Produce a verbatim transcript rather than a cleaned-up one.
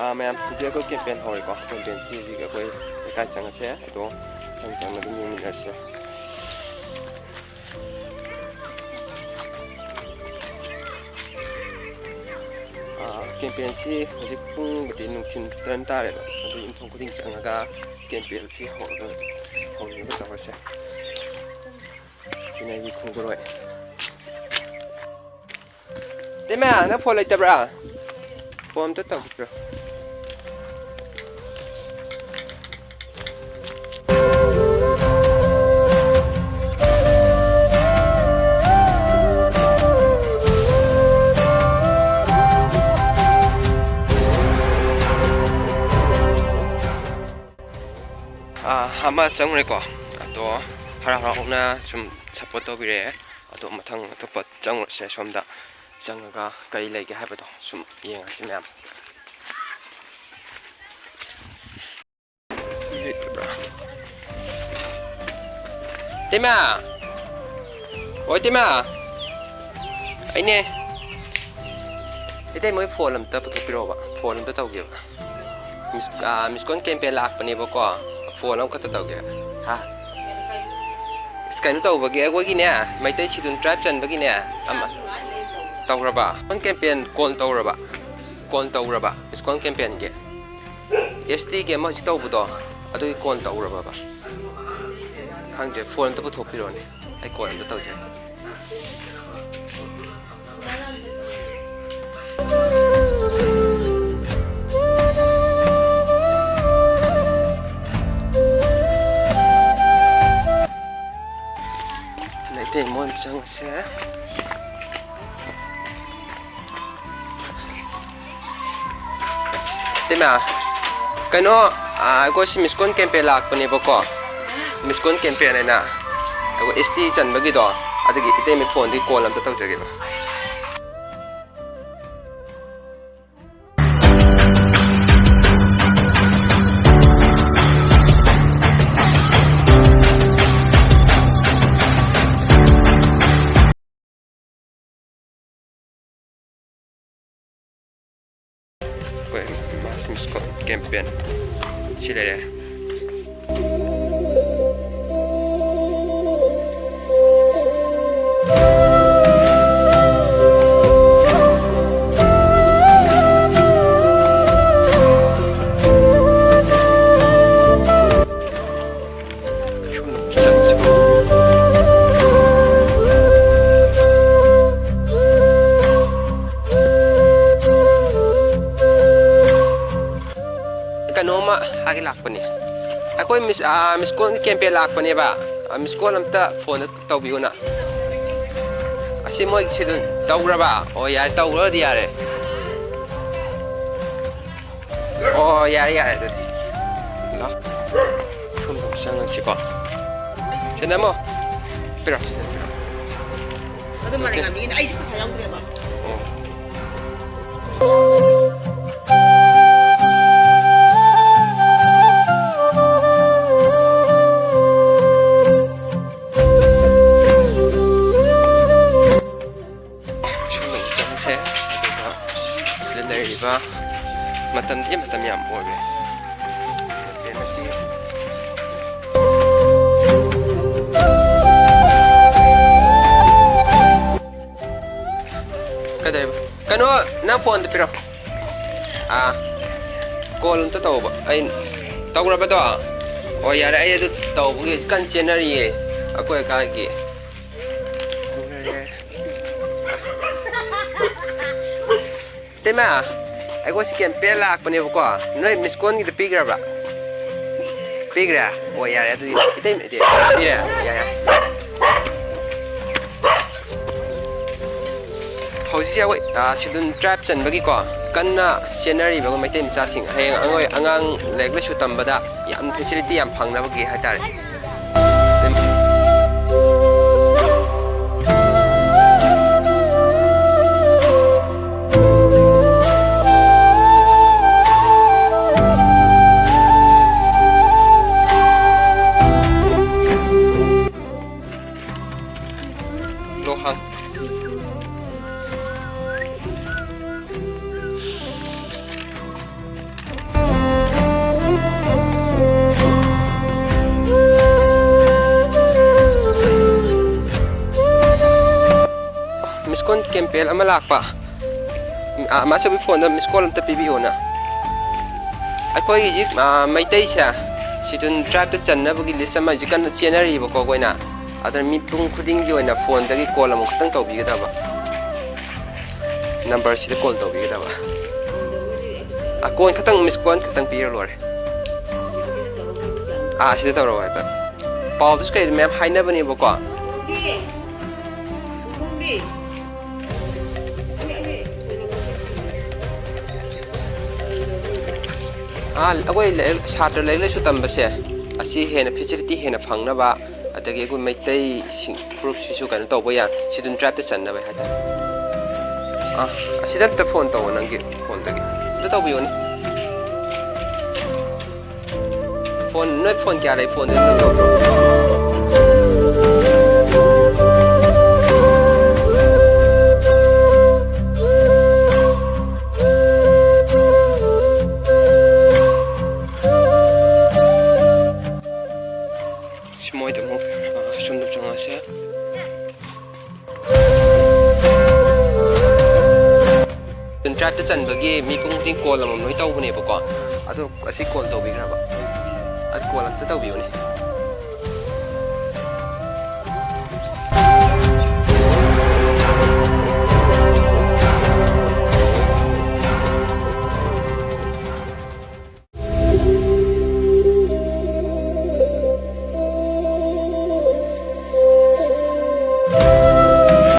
ꯑꯥ, ꯃꯌꯥꯝ, ꯍꯧꯖꯤꯛ ꯑꯩꯈꯣꯏ ꯀꯦꯝꯄꯦꯟ ꯍꯧꯔꯦꯀꯣ꯫ ꯀꯦꯝꯄꯦꯟꯁꯤ ꯍꯧꯖꯤꯛ ꯑꯩꯈꯣꯏ ꯂꯩꯀꯥꯏ ꯆꯪꯉꯁꯦ, ꯑꯗꯣ ꯆꯪ ꯆꯪꯅ ꯑꯗꯨꯝ ꯌꯦꯡꯃꯤꯟꯅꯔꯁꯦ꯫ ꯑꯥ, ꯀꯦꯝꯄꯦꯟꯁꯤ ꯍꯧꯖꯤꯛ ꯄꯨꯡꯕꯨꯗꯤ ꯅꯨꯡꯊꯤꯜ ꯇꯔꯟ ꯇꯥꯔꯦꯕ, ꯑꯗꯨ ꯌꯨꯝꯊꯣꯡ ꯈꯨꯗꯤꯡ ꯆꯪꯉꯒ ꯀꯦꯝꯄꯦꯟꯁꯤ ꯍꯧꯔꯒ, ꯍꯧꯅꯕ ꯇꯧꯔꯁꯦ꯫ ꯁꯤꯅ ꯑꯩꯒꯤ ꯈꯣꯡꯕꯨꯔꯣꯏ꯫ ꯇꯦꯃꯥ, ꯅꯪ ꯐꯣꯟ ꯂꯩꯇꯕ꯭ꯔꯥ? ꯐꯣꯟ ꯑꯝꯇ ꯇꯧꯕꯤꯔꯣ꯫ ꯑꯥ, ꯑꯃ ꯆꯪꯉꯨꯔꯦꯀꯣ꯫ ꯑꯗꯣ ꯍꯔꯥꯎ ꯍꯔꯥꯎꯅ ꯁꯨꯝ ꯁꯞꯄꯣꯔꯠ ꯇꯧꯕꯤꯔꯛꯑꯦ꯫ ꯑꯗꯣ ꯃꯊꯪ ꯑꯇꯣꯞꯄ ꯆꯪꯉꯨꯔꯁꯦ꯫ ꯁꯣꯝꯗ ꯆꯪꯉꯒ ꯀꯔꯤ ꯂꯩꯒꯦ ꯍꯥꯏꯕꯗꯣ ꯁꯨꯝ ꯌꯦꯡꯉꯁꯤ ꯃꯌꯥꯝ꯫ ꯇꯦꯃꯥ! ꯑꯣ, ꯇꯦꯃꯥ! ꯑꯩꯅꯦ꯫ ꯏꯇꯩ, ꯃꯣꯏ ꯐꯣꯟ ꯑꯝꯇ ꯄꯨꯊꯣꯛꯄꯤꯔꯛꯑꯣꯕ꯫ ꯐꯣꯟ ꯑꯝꯇ ꯇꯧꯒꯦꯕ꯫ ꯃꯤꯁ, ꯑꯥ, ꯃꯤꯁ ꯀꯣꯜ ꯀꯦꯝꯄꯦꯟ ꯂꯥꯛꯄꯅꯦꯕꯀꯣ꯫ ꯐꯣꯟ ꯑꯃꯈꯛꯇ ꯇꯧꯒꯦ꯫ ꯍꯥ? ꯏꯁ, ꯀꯩꯅꯣ ꯇꯧꯕꯒꯤ, ꯑꯩꯈꯣꯏꯒꯤꯅꯦ, ꯃꯩꯇꯩ ꯁꯤꯗꯨꯟ ꯇ꯭ꯔꯥꯏꯕ ꯆꯟꯕꯒꯤꯅꯦ, ꯑꯃ ꯇꯧꯈ꯭ꯔꯕ? ꯐꯣꯟ ꯀꯦꯝꯄꯦꯟ ꯀꯣꯜ ꯇꯧꯔꯕ? ꯀꯣꯜ ꯇꯧꯈ꯭ꯔꯕ? ꯃꯤꯁ ꯀꯣꯜ ꯀꯦꯝꯄꯦꯟꯒꯤ? ꯑꯦꯁ ꯇꯤꯒꯤ ꯑꯃ ꯍꯧꯖꯤꯛ ꯇꯧꯕꯗꯣ, ꯑꯗꯨꯒꯤ ꯀꯣꯜ ꯇꯧꯈ꯭ꯔꯕꯕ? ꯈꯪꯗ꯭ꯔꯦ, ꯐꯣꯟ ꯑꯝꯇ ꯄꯨꯊꯣꯛꯄꯤꯔꯣꯅꯦ꯫ ꯑꯩ ꯀꯣꯜ ꯑꯝꯇ ꯇꯧꯖꯒꯦ꯫ ꯃꯩꯇꯩ ꯃꯣꯏ ꯑꯃ ꯆꯪꯉꯁꯦ꯫ ꯏꯇꯩꯃ, ꯀꯩꯅꯣ, ꯑꯥ, ꯑꯩꯈꯣꯏ ꯁꯤ ꯃꯤꯁ ꯀꯣꯜ ꯀꯦꯝꯄꯦꯟ ꯂꯥꯛꯄꯅꯦꯕꯀꯣ꯫ ꯃꯤꯁ ꯀꯣꯜ ꯀꯦꯝꯄꯦꯟ ꯍꯥꯏꯅ ꯑꯩꯈꯣꯏ ꯑꯦꯁ ꯇꯤ ꯆꯟꯕꯒꯤꯗꯣ, ꯑꯗꯨꯒꯤ ꯏꯇꯩꯃ ꯐꯣꯟꯗꯒꯤ ꯀꯣꯜ ꯑꯝꯇ ꯇꯧꯖꯒꯦꯕ꯫ ꯑꯩꯈꯣꯏ ꯃꯥꯁ Miss Call campaign ꯁꯤ ꯂꯩꯔꯦ꯫ ꯀꯩꯅꯣꯝꯃ ꯍꯥꯏꯒꯦ ꯂꯥꯛꯄꯅꯦ꯫ ꯑꯩꯈꯣꯏ ꯃꯤꯁ, ꯑꯥ, ꯃꯤꯁ ꯀꯣꯜꯒꯤ ꯀꯦꯝꯄꯦꯟ ꯂꯥꯛꯄꯅꯦꯕ꯫ ꯑꯥ, ꯃꯤꯁ ꯀꯣꯜ ꯑꯝꯇ ꯐꯣꯟꯗ ꯇꯧꯕꯤꯌꯨꯅ꯫ ꯑꯁꯤ ꯃꯣꯏ ꯁꯤꯗ ꯇꯧꯈ꯭ꯔꯕ? ꯑꯣ, ꯌꯥꯔꯦ, ꯇꯧꯈ꯭ꯔꯗꯤ ꯌꯥꯔꯦ꯫ ꯑꯣ, ꯌꯥꯔꯦ, ꯌꯥꯔꯦ, ꯑꯗꯨꯗꯤ꯫ ꯂꯥꯎ꯫ ꯁꯣꯝꯗ ꯑꯃꯨꯛ ꯆꯪꯉꯁꯤꯀꯣ꯫ ꯁꯤꯗ ꯅꯝꯃꯣ꯫ ꯄꯤꯔꯣ, ꯁꯤꯗ ꯄꯤꯔꯣ꯫ ꯑꯗꯨ ꯃꯥꯂꯦꯝꯉꯥꯟꯕꯤꯒꯤꯅꯦ, ꯑꯩꯗꯤ ꯄꯩꯁꯥ ꯌꯥꯎꯗ꯭ꯔꯦꯕ꯫ ꯑꯣ꯫ ꯁꯨꯝꯕ ꯏꯟꯀꯝꯁꯦ, ꯑꯗꯨꯒ ꯁꯤꯗ ꯂꯩꯔꯤꯕ ꯃꯇꯝꯗꯤ ꯃꯇꯝ ꯌꯥꯝ ꯑꯣꯏꯔꯦ꯫ ꯀꯩꯗꯧꯔꯤꯕ? ꯀꯩꯅꯣ, ꯅꯪ ꯐꯣꯟꯗ ꯄꯤꯔꯣ꯫ ꯑꯥ, ꯀꯣꯜ ꯑꯝꯇ ꯇꯧꯕ꯫ ꯑꯩ ꯇꯧꯔꯕꯗꯣ? ꯑꯣ, ꯌꯥꯔꯦ, ꯑꯩ ꯑꯗꯨ ꯇꯧꯕꯒꯤ ꯀꯟꯅ ꯆꯦꯟꯅꯔꯤꯌꯦ ꯑꯩꯈꯣꯏ ꯑꯀꯥꯒꯤ꯫ ꯏꯇꯩꯃ, ꯑꯩꯈꯣꯏ ꯁꯤ ꯀꯦꯝꯄꯦꯟ ꯂꯥꯛꯄꯅꯦꯕꯀꯣ, ꯅꯣꯏ ꯃꯤꯁ ꯀꯣꯜꯒꯤꯗ ꯄꯤꯈ꯭ꯔꯕ? ꯄꯤꯈ꯭ꯔꯦ? ꯑꯣ, ꯌꯥꯔꯦ, ꯑꯗꯨꯗꯤ ꯏꯇꯩꯃ, ꯏꯇꯩ, ꯄꯤꯔꯦ? ꯌꯥꯔꯦ, ꯌꯥꯔꯦ꯫ ꯍꯧꯖꯤꯛꯁꯦ ꯑꯩꯈꯣꯏ, ꯑ, ꯁꯦꯗꯨꯜ ꯇ꯭ꯔꯥꯏꯕ ꯆꯟꯕꯒꯤꯀꯣ ꯀꯟꯅ ꯆꯦꯟꯅꯔꯤꯕ ꯑꯩꯈꯣꯏ ꯃꯩꯇꯩ ꯃꯆꯥꯁꯤꯡ, ꯍꯌꯦꯡ ꯑꯩꯈꯣꯏ ꯑꯉꯥꯡ ꯂꯥꯏꯔꯤꯛ ꯂꯥꯏꯁꯨ ꯇꯝꯕꯗ ꯌꯥꯝ ꯐꯦꯁꯤꯂꯤꯇꯤ ꯌꯥꯝ ꯐꯪꯅꯕꯒꯤ ꯍꯥꯏꯇꯥꯔꯦ꯫ ꯂꯣꯍꯥꯡ꯫ ꯀꯦꯝꯄꯦꯜ ꯑꯃ ꯂꯥꯛꯄ꯫ ꯑꯥ, ꯃꯥꯁꯦ ꯑꯩꯈꯣꯏ ꯐꯣꯟꯗ ꯃꯤꯁ ꯀꯣꯜ ꯑꯝꯇ ꯄꯤꯕꯤꯌꯣꯅ꯫ ꯑꯩꯈꯣꯏ ꯍꯧꯖꯤꯛ, ꯑꯥ, ꯃꯩꯇꯩꯁꯦ ꯁꯤꯗꯨꯟ ꯇ꯭ꯔꯥꯏꯕꯇ ꯆꯟꯅꯕꯒꯤ ꯂꯤꯁ ꯑꯃ ꯍꯧꯖꯤꯛ ꯀꯟꯅ ꯆꯦꯟꯅꯔꯤꯕꯀꯣ ꯑꯩꯈꯣꯏꯅ꯫ ꯑꯗꯨꯅ ꯃꯤꯄꯨꯝ ꯈꯨꯗꯤꯡꯒꯤ ꯑꯣꯏꯅ ꯐꯣꯟꯗꯒꯤ ꯀꯣꯜ ꯑꯃꯈꯛꯇꯪ ꯇꯧꯕꯤꯒꯗꯕ꯫ ꯅꯝꯕꯔꯁꯤꯗ ꯀꯣꯜ ꯇꯧꯕꯤꯒꯗꯕ꯫ ꯑꯥ, ꯀꯣꯟ ꯈꯛꯇꯪ, ꯃꯤꯁ ꯀꯣꯜ ꯈꯛꯇꯪ ꯄꯤꯔ ꯂꯣꯏꯔꯦ꯫ ꯑꯥ, ꯁꯤꯗ ꯇꯧꯔꯛꯑꯣ ꯍꯥꯏꯕ꯫ ꯄꯥꯎꯗꯨꯁꯨ ꯀꯩꯗꯣ ꯃꯌꯥꯝ ꯍꯥꯏꯅꯕꯅꯦꯕꯀꯣ꯫ ꯑꯥ, ꯑꯩꯈꯣꯏ ꯂꯥꯏꯔꯤꯛ, ꯁꯥꯇ꯭ꯔ ꯂꯥꯏꯔꯤꯛ ꯂꯥꯏꯁꯨ ꯇꯝꯕꯁꯦ, ꯑꯁꯤ ꯍꯦꯟꯅ ꯐꯦꯁꯤꯂꯤꯇꯤ ꯍꯦꯟꯅ ꯐꯪꯅꯕ, ꯑꯗꯒꯤ ꯑꯩꯈꯣꯏ ꯃꯩꯇꯩꯁꯤꯡ ꯐꯨꯔꯨꯞꯁꯤꯁꯨ ꯀꯩꯅꯣ ꯇꯧꯕ ꯌꯥ-, ꯁꯤꯗꯨꯟ ꯇ꯭ꯔꯥꯏꯕꯇ ꯆꯟꯅꯕ ꯍꯥꯏꯇꯥꯔꯦ꯫ ꯑꯥ, ꯑꯁꯤꯗ ꯑꯝꯇ ꯐꯣꯟ ꯇꯧꯑꯣ, ꯅꯪꯒꯤ ꯐꯣꯟꯗꯒꯤ ꯑꯝꯇ ꯇꯧꯕꯤꯌꯣꯅꯦ꯫ ꯐꯣꯟ, ꯅꯣꯏ ꯐꯣꯟ ꯀꯌꯥ ꯂꯩ? ꯐꯣꯟꯗ ꯅꯣꯏ ꯇꯧꯕ꯭ꯔꯣ? ꯁꯤ ꯃꯣꯏꯗ ꯑꯃꯨꯛ, ꯑ, ꯁꯣꯝꯗ ꯆꯪꯉꯁꯦ꯫ ꯇ꯭ꯔꯥꯏꯕꯇ ꯆꯟꯕꯒꯤ ꯃꯤꯄꯨꯝ ꯈꯨꯗꯤꯡ ꯀꯣꯜ ꯑꯃꯃꯝ ꯂꯣꯏ ꯇꯧꯕꯅꯦꯕꯀꯣ꯫ ꯑꯗꯣ ꯑꯁꯤ ꯀꯣꯜ ꯇꯧꯕꯤꯈ꯭ꯔꯕ? ꯑꯗꯨ ꯀꯣꯜ ꯑꯝꯇ ꯇꯧꯕꯤꯌꯨꯅꯦ꯫